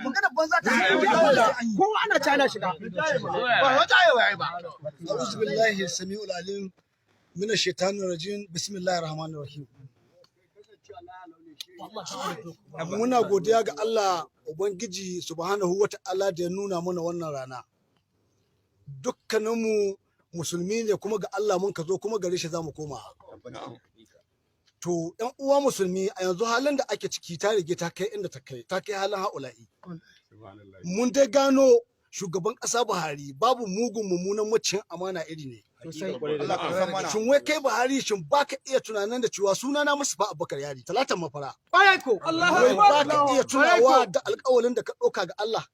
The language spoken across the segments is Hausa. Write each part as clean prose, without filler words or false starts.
Magana banza ta. Kowa ana ci ana shiga. Ba wata ayewa ba. أعوذ بالله السميع العليم من الشيطان الرجيم، بسم الله الرحمن الرحيم. Muna godiya ga Allah Ubangiji subhanahu wa ta'ala da ya nuna mana wannan rana. Dukkaninmu musulmi ne, kuma ga Allah mun ka zo, kuma gare shi za mu koma. To, ‘yan uwa musulmi, a yanzu halin da ake ciki ta rige ta kai inda ta kai, ta kai halin ha'ula'i. Mun dai gano shugaban ƙasa Buhari babu mugun mummunan macin amana iri ne. Shin wai kai Buhari, shin baka iya tunanin da cewa sunana Mustapha Abubakar Yari Talatan Mafara? Kwarai ko. Wai baka iya tunawa da alƙawalin da ka ɗauka ga Allah?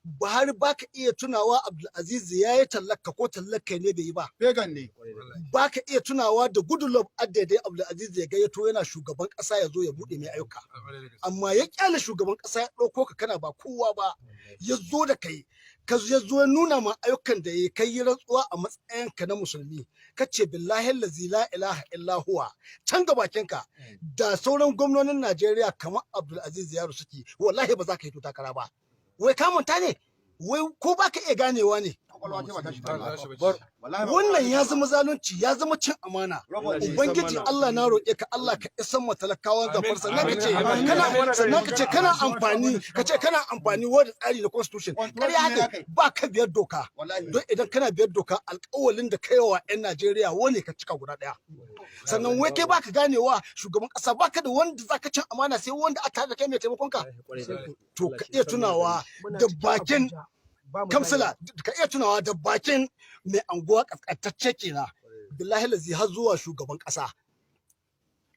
Buhari, baka iya tunawa Abdulaziz ya yi tallaka ko tallaka ne bai yi ba? Vegan ne. Baka iya tunawa da Goodluck Addede Abdulaziz ya gayyato yana shugaban ƙasa ya zo ya buɗe mai ayyuka? Amma ya kyale shugaban ƙasa ya ɗauko ka kana ba kowa ba, ya zo da kai, ka ya zo ya nuna ma ayyukan da ya kai, yi rantsuwa a matsayin ka na musulmi, ka ce billahi allazi la ilaha illa huwa, can ga bakinka, da sauran gwamnonin Najeriya kamar Abdulaziz Yaro suke, wallahi ba za ka yi takara ba. Wai ka manta ne? Wai ko baka iya ganewa ne? Wannan ya zama zalunci, ya zama cin amana. Ubangiji Allah, na roƙe ka, Allah ka isan ma talakawan Zamfara. Sannan ka ce kana amfani, ka ce kana amfani wa da tsari na constitution. Ƙarya haka ba ka biyar doka, don idan kana biyar doka, alƙawalin da kai wa 'yan Najeriya wane ka cika guda ɗaya? Sannan wai kai baka ganewa, shugaban ƙasa, baka da wanda zaka cin amana sai wanda aka da kai mai taimakon ka. To, ka iya tunawa da bakin kamsila, ka iya tunawa da bakin mai anguwa kaskantacce kenan, billahi lazi har zuwa shugaban kasa,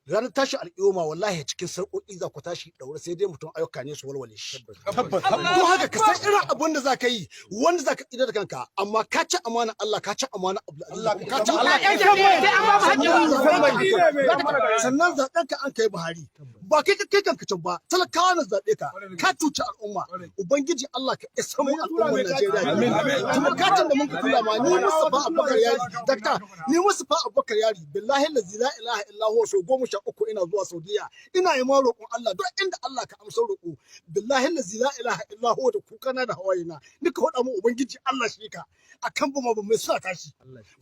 ranar tashi al'umma wallahi cikin sarƙoƙi za ku tashi daure, sai dai mutum ayyuka ne su walwale shi. Don haka ka san irin abin da za ka yi wanda za ka tsira da kanka, amma ka ci amana Allah, ka ci amana Abdulaziz, ka ci Allah ya sai an ba mu haƙƙin. Sannan zaɓen ka an kai Buhari, ba kai kai kanka can ba, talakawa na zaɓe ka, ka cuci al'umma. Ubangiji Allah ka isa mu al'ummar Najeriya. Kuma katin da mun ka tura ma ni Mustapha Abubakar Yari, dakta, ni Mustapha Abubakar Yari, billahi allazi la ilaha illa huwa, so 13 ina zuwa Saudiya ina yi ma roƙon Allah, don inda Allah ka amsa roƙo. Billahi allazi la ilaha illa huwa, da kukana da hawayena nika faɗa mu Ubangiji Allah shi ka akan bama ba mai suna tashi,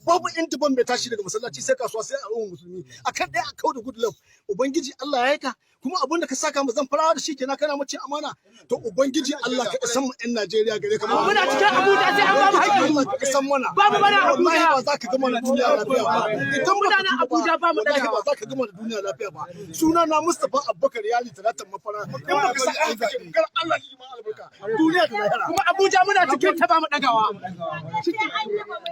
babu inda ban bai tashi daga masallaci sai kasuwa sai al'ummar musulmi akan ɗaya a kau da Goodluck. Ubangiji Allah ya yi ka, kuma abin da ka saka mu Zamfarawa da shi kenan, kana mace amana. To, Ubangiji Allah ka isan mu ƴan Najeriya gare ka. Muna cikin Abuja, sai an ba mu haƙƙi. Allah ka isan mana. Babu mana Abuja. Wallahi ba za ka gama da duniya lafiya ba idan ba Muna nan Abuja, ba mu wallahi ba ɗagawa. za ka gama da duniya lafiya ba. Suna na Mustapha Abubakar Yali Talatan Mafara. In ba ka sa aka ce kar Allah shi ma albarka duniya da lahira. Kuma Abuja muna cikin ta, ba mu ɗagawa. Sai an yi ba mu.